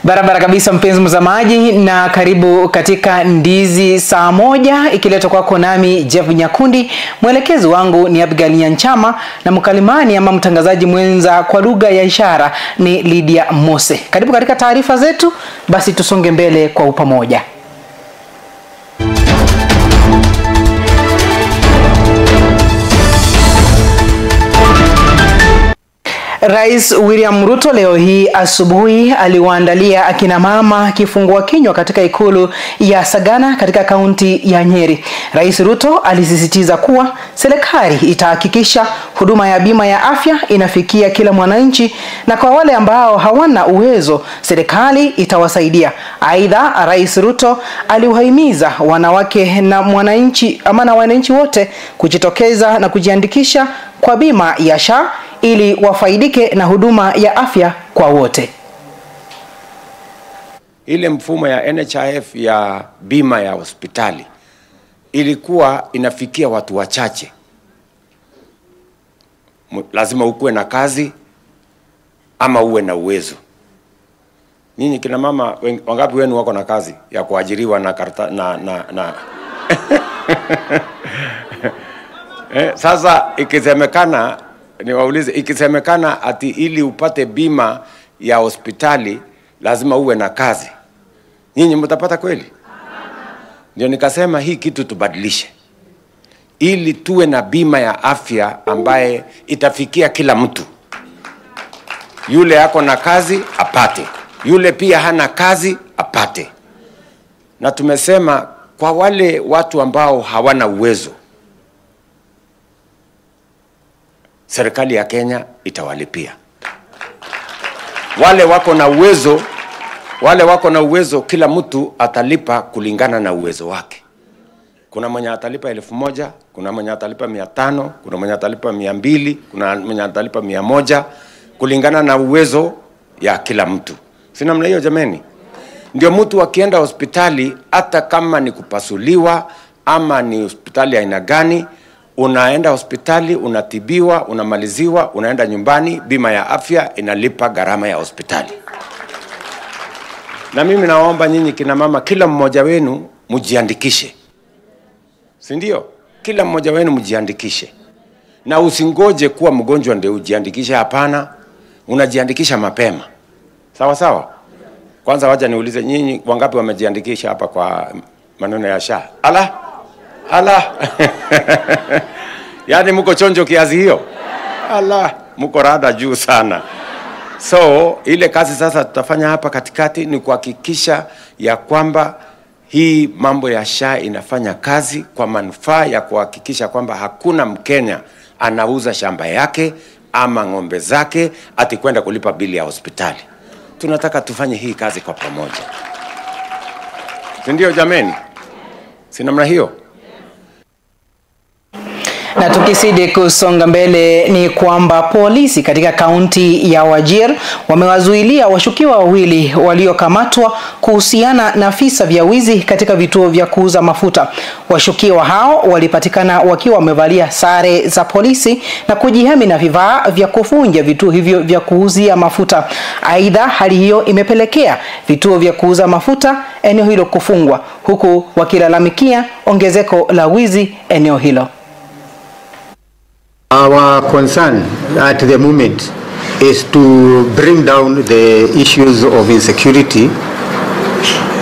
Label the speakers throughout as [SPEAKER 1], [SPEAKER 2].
[SPEAKER 1] Barabara kabisa mpenzi mtazamaji, na karibu katika Ndizi Saa Moja ikiletwa kwako nami Jeff Nyakundi. Mwelekezi wangu ni Abigail Nyanchama na mkalimani ama mtangazaji mwenza kwa lugha ya ishara ni Lydia Mose. Karibu katika taarifa zetu, basi tusonge mbele kwa upamoja. Rais William Ruto leo hii asubuhi aliwaandalia akina mama kifungua kinywa katika ikulu ya Sagana katika kaunti ya Nyeri. Rais Ruto alisisitiza kuwa serikali itahakikisha huduma ya bima ya afya inafikia kila mwananchi, na kwa wale ambao hawana uwezo serikali itawasaidia. Aidha, Rais Ruto aliwahimiza wanawake na mwananchi ama na wananchi wote kujitokeza na kujiandikisha kwa bima ya SHA ili wafaidike na huduma ya afya kwa wote.
[SPEAKER 2] Ile mfumo ya NHIF ya bima ya hospitali ilikuwa inafikia watu wachache. Lazima ukuwe na kazi ama uwe na uwezo. Nyinyi kina mama wangapi wenu wako na kazi ya kuajiriwa na karta, na sasa ikisemekana, niwaulize, ikisemekana ati ili upate bima ya hospitali lazima uwe na kazi, nyinyi mtapata kweli? Ndio nikasema hii kitu tubadilishe ili tuwe na bima ya afya ambaye itafikia kila mtu. Yule ako na kazi apate, yule pia hana kazi apate. Na tumesema kwa wale watu ambao hawana uwezo, serikali ya Kenya itawalipia. Wale wako na uwezo, wale wako na uwezo, kila mtu atalipa kulingana na uwezo wake. Kuna mwenye atalipa 1000, kuna mwenye atalipa 500, kuna mwenye atalipa 200, kuna mwenye atalipa 100, kulingana na uwezo ya kila mtu. Si namna hiyo jameni? Ndio mtu akienda hospitali, hata kama ni kupasuliwa ama ni hospitali aina gani, unaenda hospitali, unatibiwa, unamaliziwa, unaenda nyumbani, bima ya afya inalipa gharama ya hospitali. Na mimi naomba nyinyi kina mama, kila mmoja wenu mjiandikishe. Si ndio? Kila mmoja wenu mjiandikishe. Na usingoje kuwa mgonjwa ndio ujiandikishe, hapana. Unajiandikisha mapema. Sawa sawa? Kwanza wacha niulize nyinyi wangapi wamejiandikisha hapa kwa maneno ya SHA? Ala! Ala! Yaani mko chonjo kiasi hiyo? Ala, mko rada juu sana. So, ile kazi sasa tutafanya hapa katikati ni kuhakikisha ya kwamba hii mambo ya SHA inafanya kazi kwa manufaa ya kuhakikisha kwamba hakuna Mkenya anauza shamba yake ama ng'ombe zake ati kwenda kulipa bili ya hospitali. Tunataka tufanye hii kazi kwa pamoja. Si ndio jameni? Si namna hiyo?
[SPEAKER 1] Na tukisidi kusonga mbele ni kwamba polisi katika kaunti ya Wajir wamewazuilia washukiwa wawili waliokamatwa kuhusiana na visa vya wizi katika vituo vya kuuza mafuta. Washukiwa hao walipatikana wakiwa wamevalia sare za polisi na kujihami na vifaa vya kuvunja vituo hivyo vya kuuzia mafuta. Aidha, hali hiyo imepelekea vituo vya kuuza mafuta eneo hilo kufungwa, huku wakilalamikia ongezeko la wizi eneo hilo.
[SPEAKER 3] Our concern at the moment is to bring down the issues of insecurity.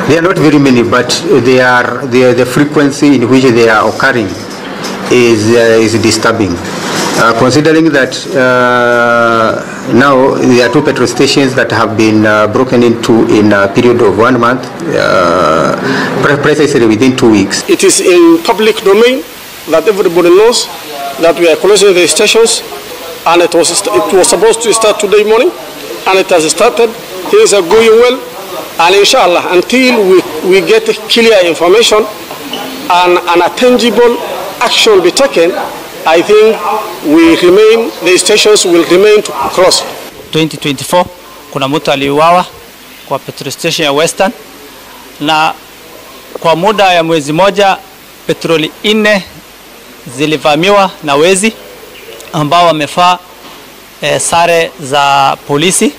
[SPEAKER 3] They are not very many, but they are, the frequency in which they are occurring is disturbing. Considering that now there are 2 petrol stations that have been broken into in a period of 1 month, precisely within 2 weeks.
[SPEAKER 4] It is in public domain that everybody knows that we are closing the stations, and it was supposed to start today morning, and it has started. Things are going well, and inshallah, until we get clear information and a tangible action be taken, I think the stations will remain to close.
[SPEAKER 5] 2024 kuna mtu aliuawa kwa petrol station ya Western, na kwa muda ya mwezi moja petroli 4 zilivamiwa na wezi ambao wamevaa sare za polisi.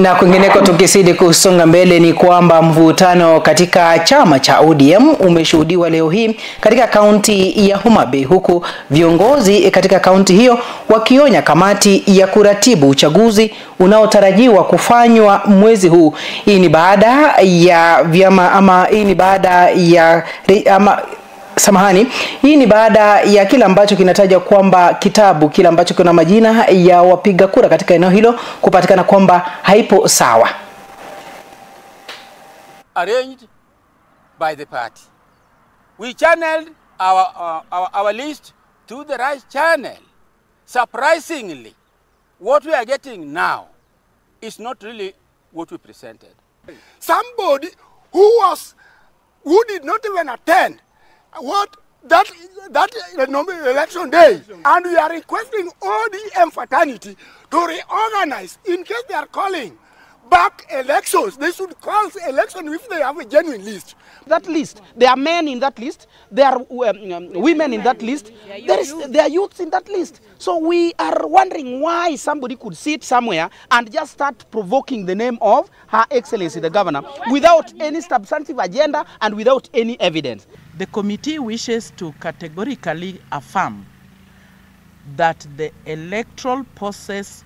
[SPEAKER 1] Na kwingineko, tukizidi kusonga mbele, ni kwamba mvutano katika chama cha ODM umeshuhudiwa leo hii katika kaunti ya Homa Bay, huku viongozi katika kaunti hiyo wakionya kamati ya kuratibu uchaguzi unaotarajiwa kufanywa mwezi huu. Hii ni baada ya vyama ama hii ni baada ya ama Samahani, hii ni baada ya kile ambacho kinataja kwamba kitabu kile ambacho kina majina ya wapiga kura katika eneo hilo kupatikana kwamba haipo sawa.
[SPEAKER 6] Arranged by the party. We channeled our list to the right channel. Surprisingly, what we are getting now is not really what we presented.
[SPEAKER 7] Somebody who did not even attend what that election day, and we are requesting ODM fraternity to reorganize in case they are calling back elections. They should call election if they have a genuine list.
[SPEAKER 8] That list, there are men in that list, there are women in that list, there are youths in that list. So we are wondering why somebody could sit somewhere and just start provoking the name of Her Excellency the Governor without any substantive agenda and without any evidence.
[SPEAKER 9] The committee wishes to categorically affirm that the electoral process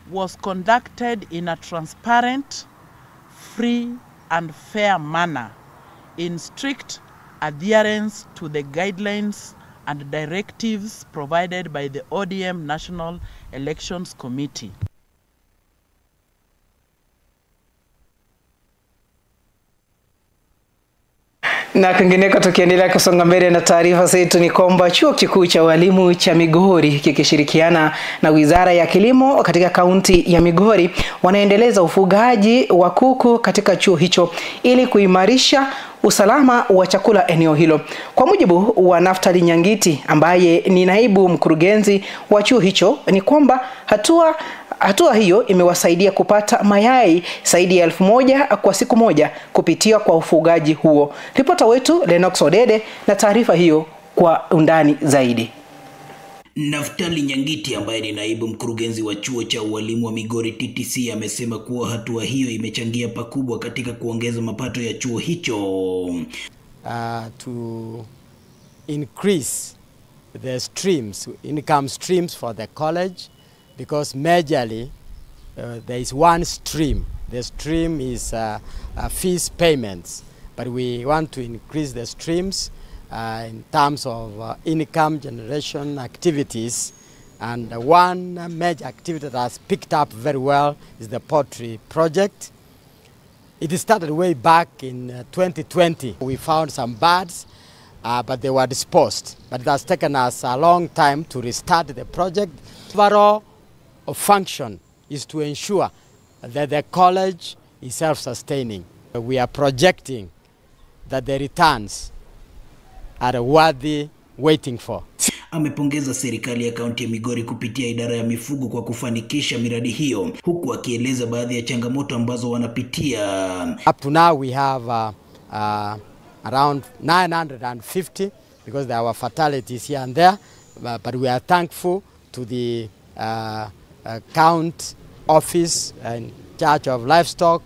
[SPEAKER 9] was conducted in a transparent, free and fair manner in strict adherence to the guidelines and directives provided by the ODM National Elections Committee.
[SPEAKER 1] Na kwingineko, tukiendelea kusonga mbele na taarifa zetu, ni kwamba chuo kikuu cha walimu cha Migori kikishirikiana na Wizara ya Kilimo katika kaunti ya Migori wanaendeleza ufugaji wa kuku katika chuo hicho ili kuimarisha usalama wa chakula eneo hilo. Kwa mujibu wa Naftali Nyangiti ambaye ni naibu mkurugenzi wa chuo hicho, ni kwamba hatua hiyo imewasaidia kupata mayai zaidi ya 1000 kwa siku moja kupitia kwa ufugaji huo. Ripota wetu Lennox Odede na taarifa hiyo kwa undani zaidi.
[SPEAKER 10] Naftali Nyangiti ambaye ni naibu mkurugenzi wa chuo cha ualimu wa Migori TTC amesema kuwa hatua hiyo imechangia pakubwa katika kuongeza mapato ya chuo hicho.
[SPEAKER 11] To increase the streams, income streams for the college, because majorly there is one stream. The stream is fees payments, but we want to increase the streams in terms of income generation activities. And one major activity that has picked up very well is the poultry project. It started way back in 2020. We found some birds, but they were disposed. But it has taken us a long time to restart the project. Overall function is to ensure that the college is self-sustaining. We are projecting that the returns are worthy waiting for.
[SPEAKER 10] Amepongeza serikali ya kaunti ya Migori kupitia idara ya mifugo kwa kufanikisha miradi hiyo, huku akieleza baadhi ya changamoto ambazo wanapitia.
[SPEAKER 11] Up to now we have around 950 because there were fatalities here and there, but we are thankful to the count office in charge of livestock,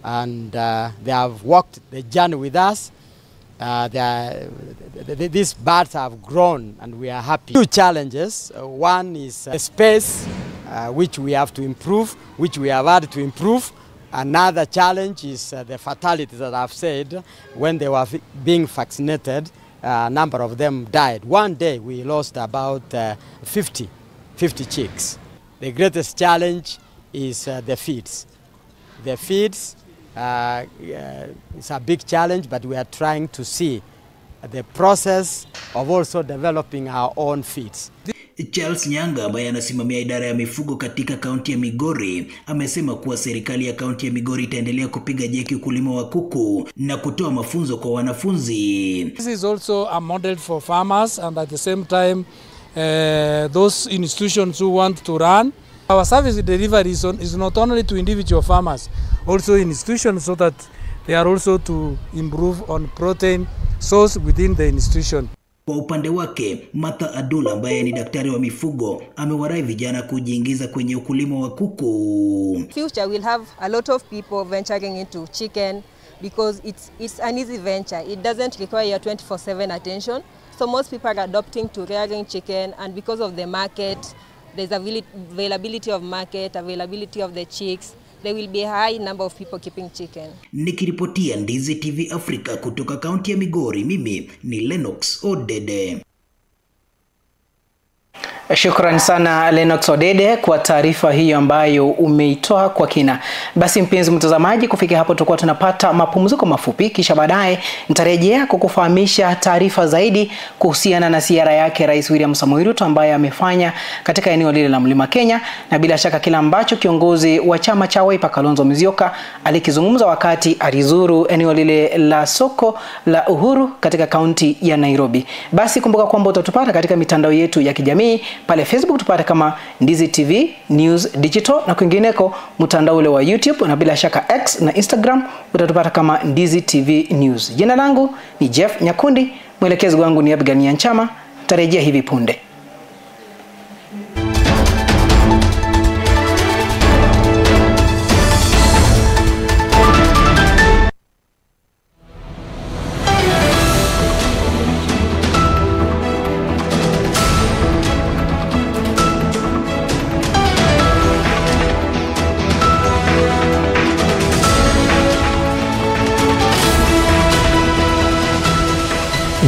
[SPEAKER 11] and they have walked the journey with us. These birds have grown and we are happy. Two challenges. One is the space which we have to improve, which we have had to improve. Another challenge is the fatalities that I've said. When they were being vaccinated, a number of them died. One day we lost about 50 chicks. The greatest challenge is the feeds. The feeds is a big challenge, but we are trying to see the process of also developing our own feeds.
[SPEAKER 10] Charles Nyanga ambaye anasimamia idara ya mifugo katika kaunti ya Migori amesema kuwa serikali ya kaunti ya Migori itaendelea kupiga jeki ukulima wa kuku na kutoa mafunzo kwa wanafunzi.
[SPEAKER 12] This is also a model for farmers and at the same time those institutions who want to run. Our service delivery is not only to individual farmers, also institutions, so that they are also to improve on protein source within the institution.
[SPEAKER 10] Kwa upande wake, Martha Adula ambaye ni daktari wa mifugo amewarai vijana kujiingiza kwenye ukulima wa kuku.
[SPEAKER 13] Future we'll have a lot of people venturing into chicken because it's an easy venture. It doesn't require your 24/7 attention. So most people are adopting to rearing chicken, and because of the market, there's availability of market, availability of the chicks. There will be a high number of people keeping chicken.
[SPEAKER 10] Nikiripotia Ndizi TV Africa kutoka kaunti ya Migori, mimi ni Lennox Odede.
[SPEAKER 1] Shukran sana Lennox Odede kwa taarifa hiyo ambayo umeitoa kwa kina. Basi mpenzi mtazamaji, kufikia hapo tutakuwa tunapata mapumziko mafupi, kisha baadaye nitarejea kukufahamisha taarifa zaidi kuhusiana na ziara yake Rais William Samoei Ruto ambaye amefanya katika eneo lile la Mlima Kenya, na bila shaka kila ambacho kiongozi wa chama cha Wiper Kalonzo Musyoka alikizungumza wakati alizuru eneo lile la soko la Uhuru katika kaunti ya Nairobi. Basi kumbuka kwamba utatupata katika mitandao yetu ya kijamii. Pale Facebook tupate kama Ndizi TV News Digital, na kwingineko mtandao ule wa YouTube, na bila shaka X na Instagram utatupata kama Ndizi TV News. Jina langu ni Jeff Nyakundi, mwelekezi wangu ni Abigail Nyanchama. Tarejea hivi punde.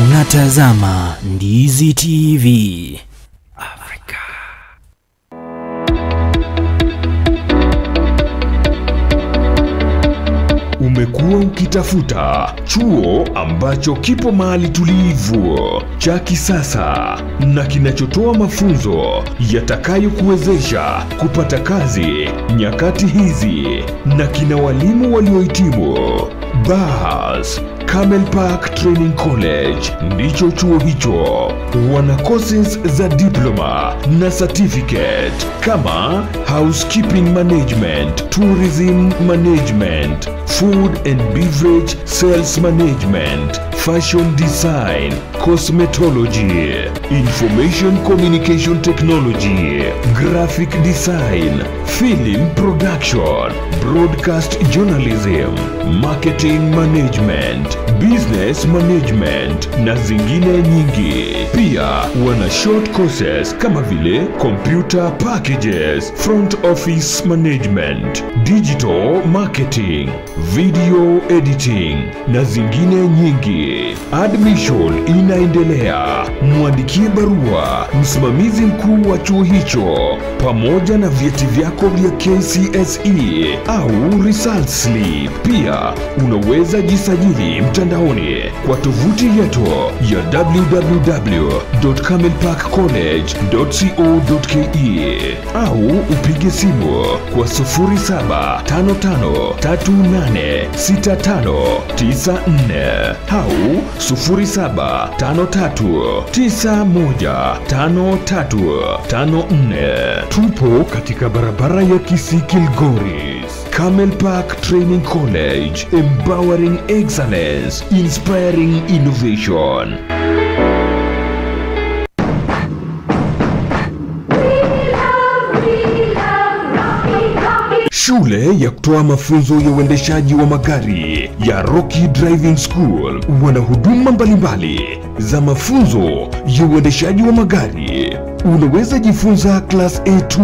[SPEAKER 14] Unatazama Ndizi TV Afrika.
[SPEAKER 15] Umekuwa ukitafuta chuo ambacho kipo mahali tulivu, cha kisasa na kinachotoa mafunzo yatakayokuwezesha kupata kazi nyakati hizi na kina walimu waliohitimu. Bas, Camel Park Training College ndicho chuo hicho. Wana courses za diploma na certificate kama housekeeping management, tourism management, food and beverage sales management, fashion design, cosmetology, information communication technology, graphic design, film production, broadcast journalism, marketing management, business management na zingine nyingi. Pia wana short courses kama vile computer packages, front office management, digital marketing, video editing na zingine nyingi. Admission inaendelea. Mwandikie barua msimamizi mkuu wa chuo hicho pamoja na vyeti vyako vya KCSE au result slip. Pia unaweza jisajili mtandaoni kwa tovuti yetu ya www.camelparkcollege.co.ke au upige simu kwa 0755386594 au 0753915354. Tupo katika barabara ya Kisii Kilgoris. Camel Park Training College, empowering excellence, inspiring innovation. Shule ya kutoa mafunzo ya uendeshaji wa magari ya Rocky Driving School wana huduma mbalimbali za mafunzo ya uendeshaji wa magari. Unaweza jifunza class A2,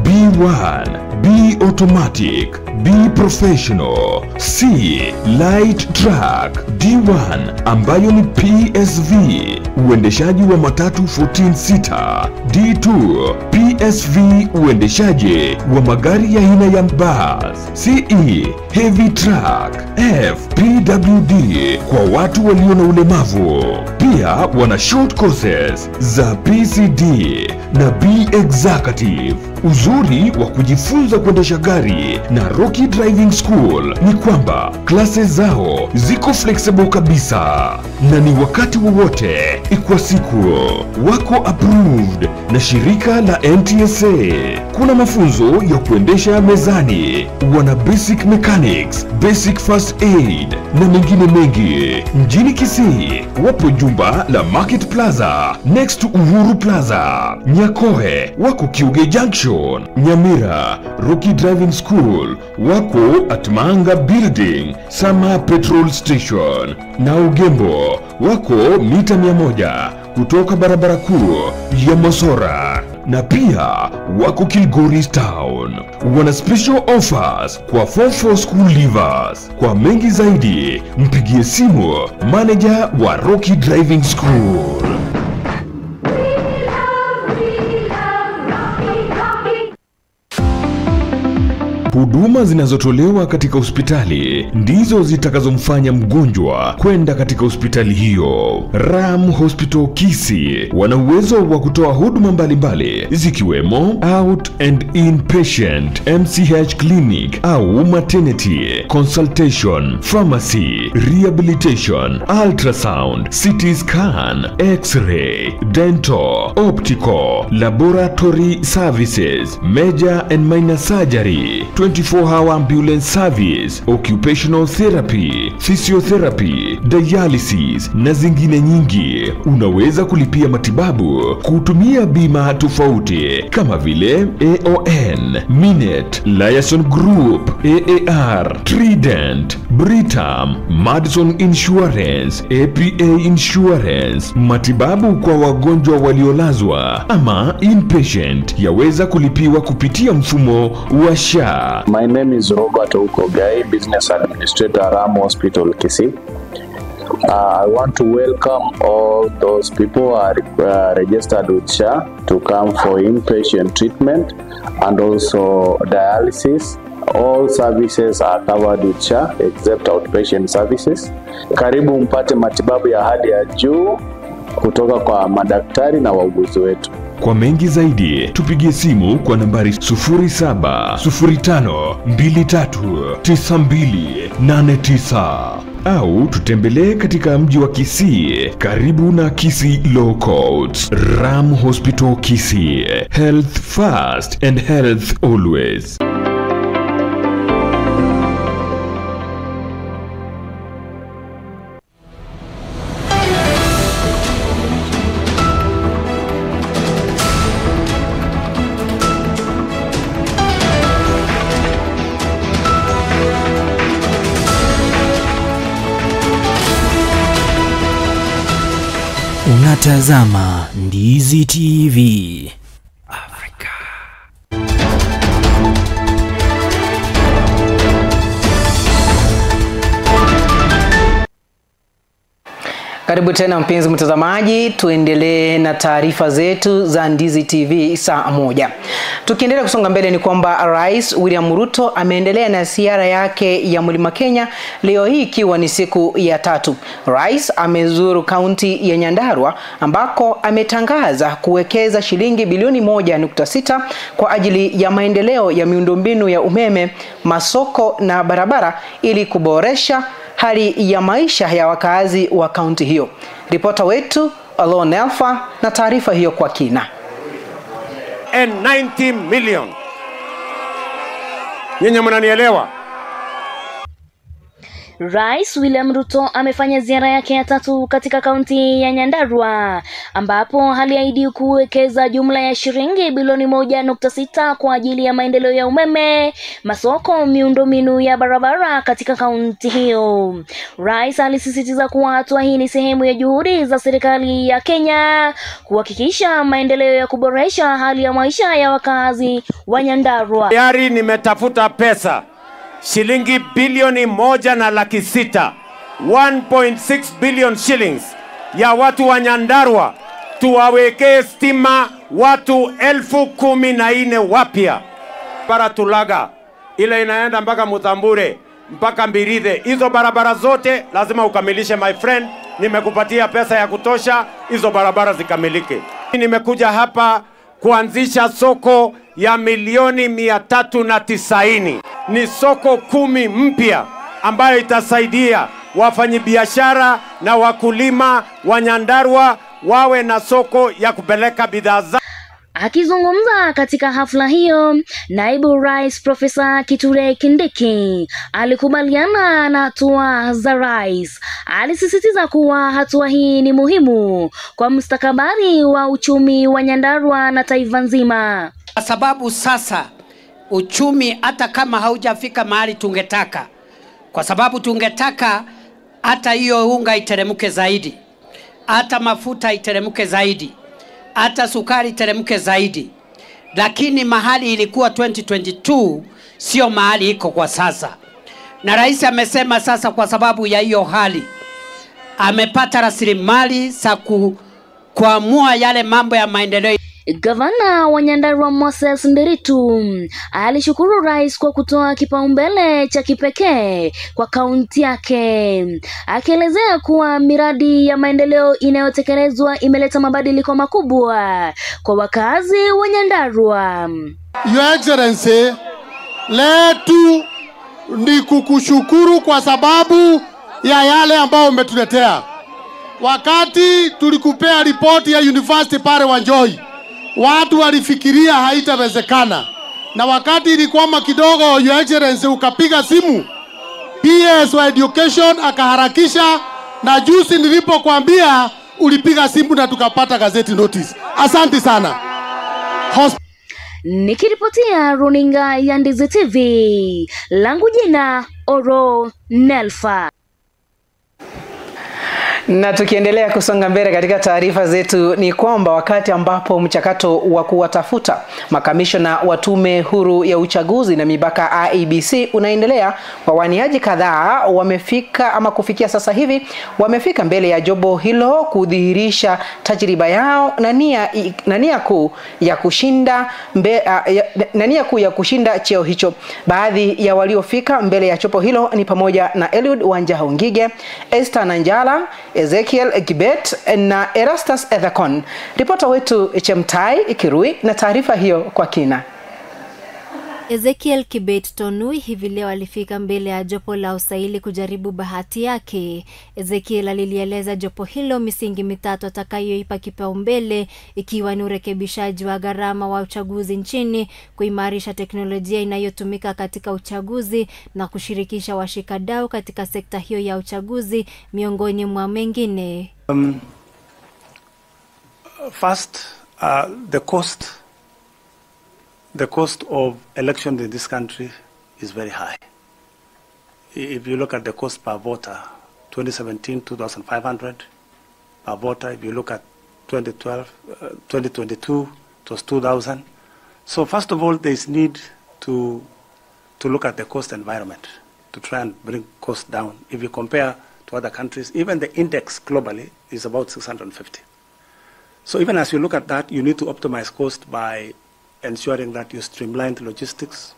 [SPEAKER 15] B1, B automatic, B professional, C light truck, D1 ambayo ni PSV, uendeshaji wa matatu 14 seater, D2 PSV, uendeshaji wa magari ya aina ya bus, CE heavy truck, F PWD kwa watu walio na ulemavu. Pia wana short courses za PCD na B executive. Uzuri wa kujifunza kuendesha gari na Rocky Driving School ni kwamba classes zao ziko flexible kabisa na ni wakati wowote kwa siku. Wako approved na shirika la NTSA. Kuna mafunzo ya kuendesha mezani, wana basic mechanics, basic first aid na mengine mengi. Mjini Kisii wapo jumba la Market Plaza next to Uhuru Plaza. Nyakoe wako Kiuge Junction. Nyamira Rocky Driving School wako at Manga Building, Sama Petrol Station. Na Ugembo wako mita 100 kutoka barabara kuu ya Mosora. Na pia wako Kilgoris Town. Wana special offers kwa 44 school leavers. Kwa mengi zaidi mpigie simu manager wa Rocky Driving School. Huduma zinazotolewa katika hospitali ndizo zitakazomfanya mgonjwa kwenda katika hospitali hiyo. Ram Hospital Kisii wana uwezo wa kutoa huduma mbalimbali zikiwemo out and inpatient, MCH clinic au maternity, consultation, pharmacy, rehabilitation, ultrasound, CT scan, x-ray, dental, optical, laboratory services, major and minor surgery, 24-hour ambulance service, occupational therapy, physiotherapy, dialysis na zingine nyingi. Unaweza kulipia matibabu kutumia bima tofauti kama vile AON, Minet, Liaison Group, AAR, Trident, Britam, Madison Insurance, APA Insurance. Matibabu kwa wagonjwa waliolazwa ama inpatient yaweza kulipiwa kupitia mfumo wa SHA.
[SPEAKER 16] My name is Robert Okogai, Business Administrator, Ram Hospital, Kisii. I want to welcome all those people who are registered with SHA to come for inpatient treatment and also dialysis. All services are covered with SHA except outpatient services. Karibu mpate matibabu ya hali ya juu kutoka kwa madaktari na wauguzi wetu.
[SPEAKER 15] Kwa mengi zaidi tupigie simu kwa nambari 0705239289 au tutembelee katika mji wa Kisii karibu na Kisii Law Courts. Ram Hospital Kisii, health first and health always.
[SPEAKER 14] Unatazama Ndizi TV Afrika.
[SPEAKER 1] Karibu tena mpenzi mtazamaji, tuendelee na taarifa zetu za Ndizi TV saa 1. Tukiendelea kusonga mbele ni kwamba Rais William Ruto ameendelea na ziara yake ya Mlima Kenya leo hii ikiwa ni siku ya 3. Rais amezuru kaunti ya Nyandarua ambako ametangaza kuwekeza shilingi bilioni 1.6 kwa ajili ya maendeleo ya miundombinu ya umeme, masoko na barabara ili kuboresha hali ya maisha ya wakazi wa kaunti hiyo. Ripota wetu Alon Elfa na taarifa hiyo kwa kina.
[SPEAKER 2] And 90 million. Nyinyi mnanielewa?
[SPEAKER 17] Rais William Ruto amefanya ziara yake ya 3 katika kaunti ya Nyandarua ambapo aliahidi kuwekeza jumla ya shilingi bilioni 1.6 kwa ajili ya maendeleo ya umeme, masoko, miundombinu ya barabara katika kaunti hiyo. Rais alisisitiza kuwa hatua hii ni sehemu ya juhudi za serikali ya Kenya kuhakikisha maendeleo ya kuboresha hali ya maisha ya wakazi wa Nyandarua.
[SPEAKER 2] Tayari nimetafuta pesa shilingi bilioni 1.6, 1.6 billion shillings ya watu wa Nyandarua, tuwawekee stima watu 14,000 wapya. Barabara Tulaga ile inaenda mpaka Mutambure mpaka Mbirithe, hizo barabara zote lazima ukamilishe my friend. Nimekupatia pesa ya kutosha, hizo barabara zikamilike. Nimekuja hapa kuanzisha soko ya milioni 390. Ni soko 10 mpya ambayo itasaidia wafanyibiashara na wakulima wa Nyandarua wawe na soko ya kupeleka bidhaa zao.
[SPEAKER 17] Akizungumza katika hafla hiyo, Naibu Rais Profesa Kithure Kindiki alikubaliana na hatua za rais. Alisisitiza kuwa hatua hii ni muhimu kwa mustakabali wa uchumi wa Nyandarua na taifa nzima.
[SPEAKER 18] Kwa sababu sasa uchumi hata kama haujafika mahali tungetaka, kwa sababu tungetaka hata hiyo unga iteremke zaidi, hata mafuta iteremke zaidi, hata sukari iteremke zaidi, lakini mahali ilikuwa 2022 sio mahali iko kwa sasa. Na rais amesema sasa kwa sababu ya hiyo hali amepata rasilimali za kuamua yale mambo ya maendeleo.
[SPEAKER 17] Gavana wa Nyandarua Moses Nderitu alishukuru rais kwa kutoa kipaumbele cha kipekee kwa kaunti yake, akielezea kuwa miradi ya maendeleo inayotekelezwa imeleta mabadiliko makubwa kwa wakazi wa Nyandarua.
[SPEAKER 19] Your Excellency, letu ni kukushukuru kwa sababu ya yale ambayo umetuletea. Wakati tulikupea ripoti ya university pale Wanjoi, watu walifikiria haitawezekana. Na wakati ilikwama kidogo, Your Excellency, ukapiga simu PS wa Education akaharakisha, na juzi nilipokuambia ulipiga simu na tukapata gazeti notice. Asante sana.
[SPEAKER 17] Nikiripotia runinga ya Ndizi TV, langu jina Oro Nelfa.
[SPEAKER 1] Na tukiendelea kusonga mbele katika taarifa zetu ni kwamba wakati ambapo mchakato wa kuwatafuta makamishna wa Tume Huru ya Uchaguzi na Mipaka IEBC unaendelea, wawaniaji kadhaa wamefika ama kufikia sasa hivi wamefika mbele ya jopo hilo kudhihirisha tajriba yao na nia kuu ya kushinda kuu ya kushinda cheo hicho. Baadhi ya waliofika mbele ya jopo hilo ni pamoja na Eliud Wanjaho Ngige, Esther Nanjala, Ezekiel Kibet na Erastus Ethekon. Ripota wetu Chemtai Kirui na taarifa hiyo kwa kina.
[SPEAKER 20] Ezekiel Kibet Tonui hivi leo alifika mbele ya jopo la usaili kujaribu bahati yake. Ezekiel alilieleza jopo hilo misingi mitatu atakayoipa kipaumbele, ikiwa ni urekebishaji wa gharama wa uchaguzi nchini, kuimarisha teknolojia inayotumika katika uchaguzi na kushirikisha washikadau katika sekta hiyo ya uchaguzi, miongoni mwa mengine.
[SPEAKER 21] First, the cost. The cost of elections in this country is very high. If you look at the cost per voter, 2017, 2,500 per voter. If you look at 2012, 2022, it was 2,000. So first of all, there is need to look at the cost environment, to try and bring cost down. If you compare to other countries, even the index globally is about 650. So even as you look at that, you need to optimize cost by ensuring that you streamline the logistics.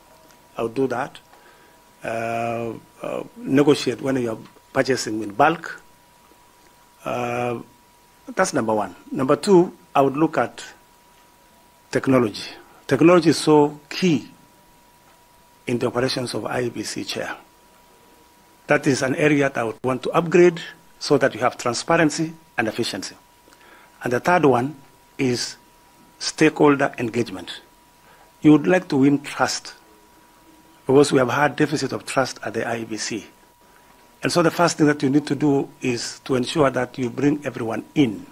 [SPEAKER 21] I'll do that. Negotiate when you're purchasing in bulk. That's number one. Number two, I would look at technology. Technology is so key in the operations of IEBC chair. That is an area that I would want to upgrade so that you have transparency and efficiency. And the third one is stakeholder engagement. You would like to win trust, because we have had deficit of trust at the IEBC. And so the first thing that you need to do is to ensure that you bring everyone in.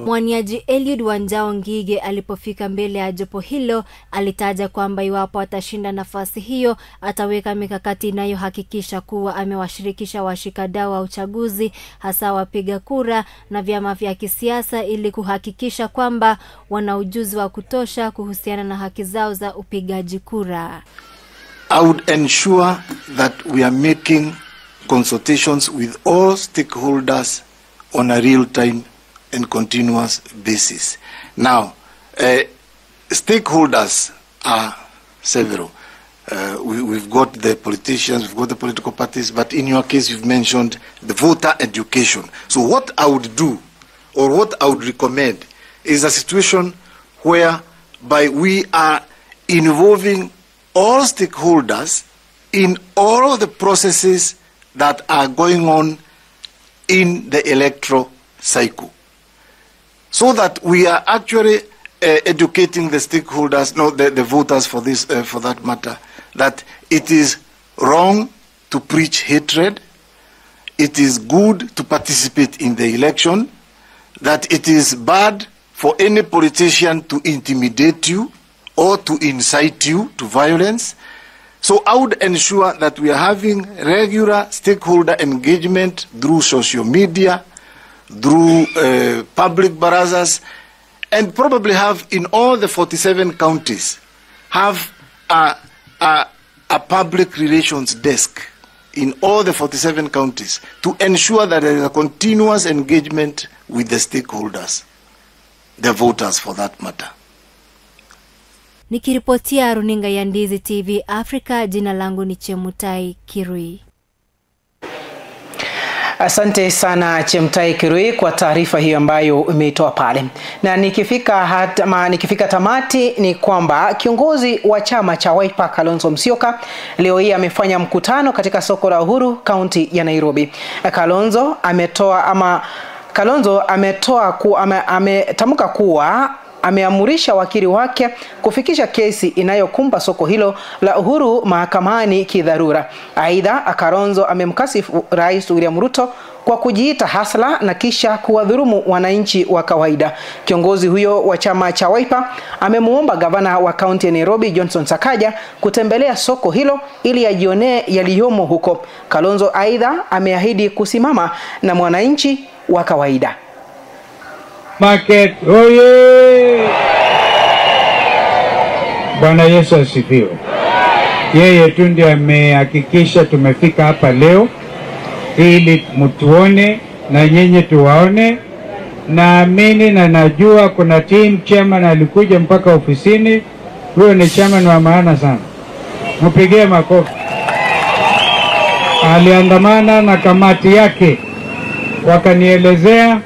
[SPEAKER 20] Mwaniaji Eliud Wanjaho Ngige alipofika mbele ya jopo hilo alitaja kwamba iwapo atashinda nafasi hiyo ataweka mikakati inayohakikisha kuwa amewashirikisha washikadau wa uchaguzi, hasa wapiga kura na vyama vya kisiasa, ili kuhakikisha kwamba wana ujuzi wa kutosha kuhusiana na haki zao za upigaji kura.
[SPEAKER 22] I would ensure that we are making consultations with all stakeholders on a real-time and continuous basis. Now, stakeholders are several. We've got the politicians, we've got the political parties, but in your case you've mentioned the voter education. So what I would do, or what I would recommend, is a situation where by we are involving all stakeholders in all of the processes that are going on in the electoral cycle, so that we are actually educating the stakeholders, no, the voters for this, for that matter, that it is wrong to preach hatred, it is good to participate in the election, that it is bad for any politician to intimidate you or to incite you to violence. So I would ensure that we are having regular stakeholder engagement through social media, through public barazas, and probably have in all the 47 counties, have a public relations desk in all the 47 counties to ensure that there is a continuous engagement with the stakeholders, the voters for that matter.
[SPEAKER 20] Nikiripotia runinga ya Ndizi TV Africa, jina langu ni Chemutai Kirui.
[SPEAKER 1] Asante sana Chemtai Kirui kwa taarifa hiyo ambayo umeitoa pale. Na nikifika tamati ni kwamba kiongozi wa chama cha Wiper Kalonzo Musyoka leo hii amefanya mkutano katika soko la Uhuru, kaunti ya Nairobi. Kalonzo ametamka kuwa ameamurisha wakili wake kufikisha kesi inayokumba soko hilo la Uhuru mahakamani kidharura. Aidha, Kalonzo amemkasifu Rais William Ruto kwa kujiita hasla na kisha kuwadhulumu wananchi wa kawaida. Kiongozi huyo wa chama cha Wiper amemuomba gavana wa kaunti ya Nairobi Johnson Sakaja kutembelea soko hilo ili ajionee yaliyomo huko. Kalonzo aidha ameahidi kusimama na mwananchi wa kawaida.
[SPEAKER 3] Market, oye! Bwana Yesu asifiwe. Yeye tu ndiye amehakikisha tumefika hapa leo ili mtuone na nyinyi tuwaone. Naamini na najua kuna team chairman alikuja mpaka ofisini. Huyo ni chairman wa maana sana. Mpigie makofi. Aliandamana na kamati yake wakanielezea,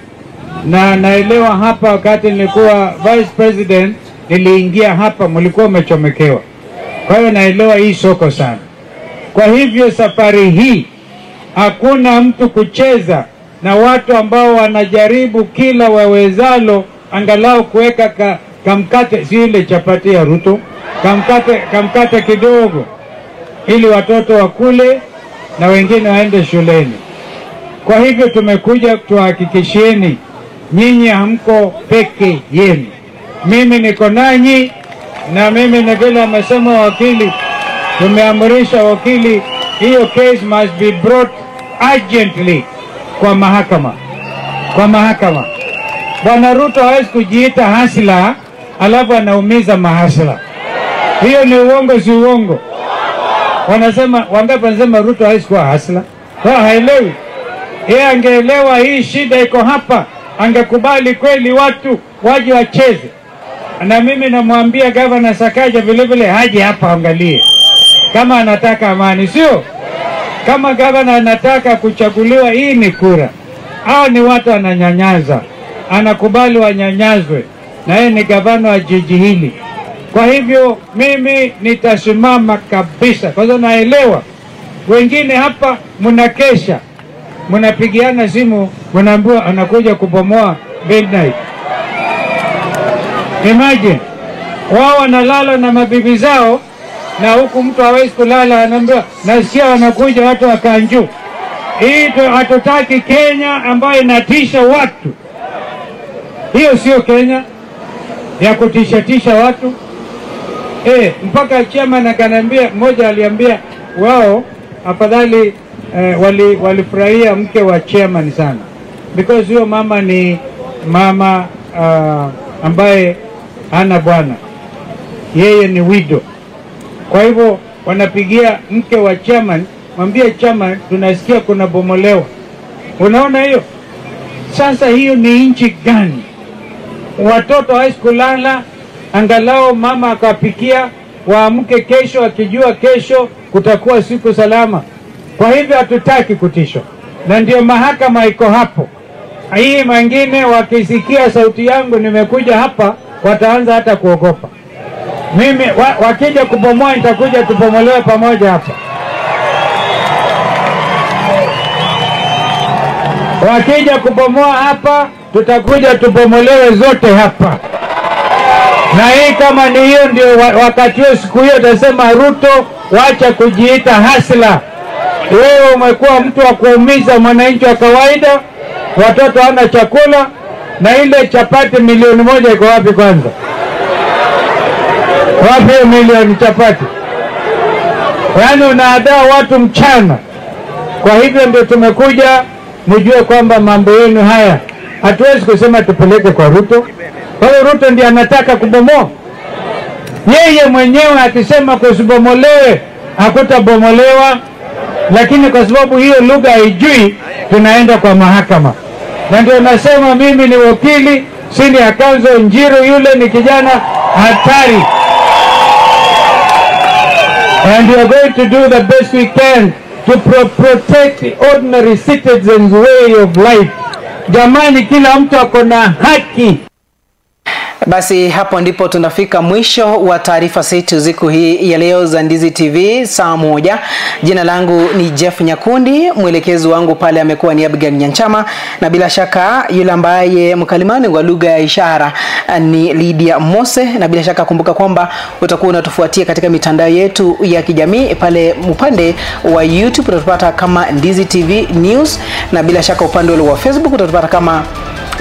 [SPEAKER 3] na naelewa hapa wakati nilikuwa vice president niliingia hapa mlikuwa mmechomekewa. Kwa hiyo naelewa hii soko sana. Kwa hivyo safari hii hakuna mtu kucheza na watu ambao wanajaribu kila wawezalo angalau kuweka kamkate, si ile chapati ya Ruto, kamkate kidogo ili watoto wakule na wengine waende shuleni. Kwa hivyo tumekuja tuhakikishieni nyinyi hamko peke yenu. Mimi niko nanyi, na mimi ni vile amesema wakili, tumeamrisha wakili hiyo case must be brought urgently kwa mahakama. Kwa mahakama. Bwana Ruto hawezi kujiita hasla alafu anaumiza mahasla. Hiyo ni uongo, si uongo? Wanasema, wangapi wanasema Ruto hawezi kuwa hasla? Haelewi. Yeye angeelewa hii shida iko hapa, angekubali kweli watu waje wacheze. Na mimi namwambia Governor Sakaja vile vile haje hapa angalie kama anataka amani, sio? Kama governor anataka kuchaguliwa, hii ni kura. Hao ni watu ananyanyaza, anakubali wanyanyazwe, na yeye ni gavana wa jiji hili. Kwa hivyo mimi nitasimama kabisa, kwa sababu naelewa wengine hapa mnakesha, mnapigiana simu, mnaambiwa anakuja kubomoa midnight. Imagine wao wanalala na mabibi zao, na huku mtu hawezi kulala, anaambiwa nasikia wanakuja watu wa Kanju. Hii hatutaki Kenya ambayo inatisha watu. Hiyo sio Kenya ya kutisha tisha watu. Mpaka chairman akaniambia, mmoja aliambia wao afadhali walifurahia mke wa chairman sana, because huyo mama ni mama ambaye hana bwana, yeye ni widow. Kwa hivyo wanapigia mke wa chairman, mwambie chairman tunasikia kuna bomolewa. Unaona hiyo? Sasa hiyo ni nchi gani? Watoto hawezi kulala, angalau mama akapikia, waamke kesho akijua kesho kutakuwa siku salama. Kwa hivyo hatutaki kutishwa, na ndio mahakama iko hapo. Hii mengine wakisikia sauti yangu nimekuja hapa, wataanza hata kuogopa. Mimi wakija kubomoa nitakuja tubomolewe pamoja hapa. Wakija kubomoa hapa tutakuja tubomolewe zote hapa. Na hii kama ni hiyo ndio wakati huo, siku hiyo utasema Ruto, wacha kujiita hasla. Wewe umekuwa mtu wa kuumiza mwananchi wa kawaida, watoto hawana chakula, na ile chapati 1,000,000 iko wapi kwanza? Wapi milioni chapati? Yaani unaadaa watu mchana. Kwa hivyo ndio tumekuja mjue kwamba mambo yenu haya hatuwezi kusema tupeleke kwa Ruto. Kwa hiyo Ruto ndiye anataka kubomoa. Yeye mwenyewe akisema kusibomolewe hakutabomolewa, lakini kwa sababu hiyo lugha haijui tunaenda kwa mahakama. Na ndio nasema mimi ni wakili, senior counsel Njiru, yule ni kijana hatari. And we are going to do the best we can to protect the ordinary citizens' way of life. Jamani, kila mtu ako na haki.
[SPEAKER 1] Basi hapo ndipo tunafika mwisho wa taarifa zetu siku hii ya leo za Ndizi TV saa 1. Jina langu ni Jeff Nyakundi, mwelekezi wangu pale amekuwa ni Abigail Nyanchama, na bila shaka yule ambaye mkalimani wa lugha ya ishara ni Lydia Mose. Na bila shaka kumbuka kwamba utakuwa unatufuatia katika mitandao yetu ya kijamii pale upande wa YouTube utatupata kama Ndizi TV News, na bila shaka upande wa Facebook utatupata kama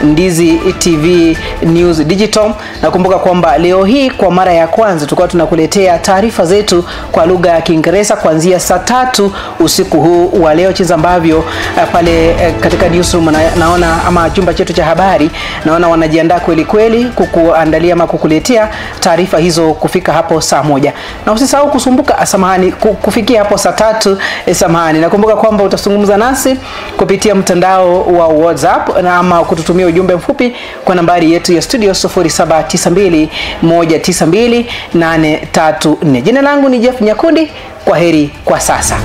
[SPEAKER 1] Ndizi TV News Digital. Nakumbuka kwamba leo hii kwa mara ya kwanza tulikuwa tunakuletea taarifa zetu kwa lugha ya Kiingereza kuanzia saa 3 usiku huu wa leo, jinsi ambavyo pale katika newsroom naona ama chumba chetu cha habari naona wanajiandaa kweli kweli kukuandalia ama kukuletea taarifa hizo kufika hapo saa 1. Na usisahau kusumbuka, samahani, kufikia hapo saa 3, samahani. Nakumbuka kwamba utazungumza nasi kupitia mtandao wa WhatsApp na ama kututumia ujumbe mfupi kwa nambari yetu ya studio 0792 192 834. Jina langu ni Jeff Nyakundi. Kwaheri kwa sasa.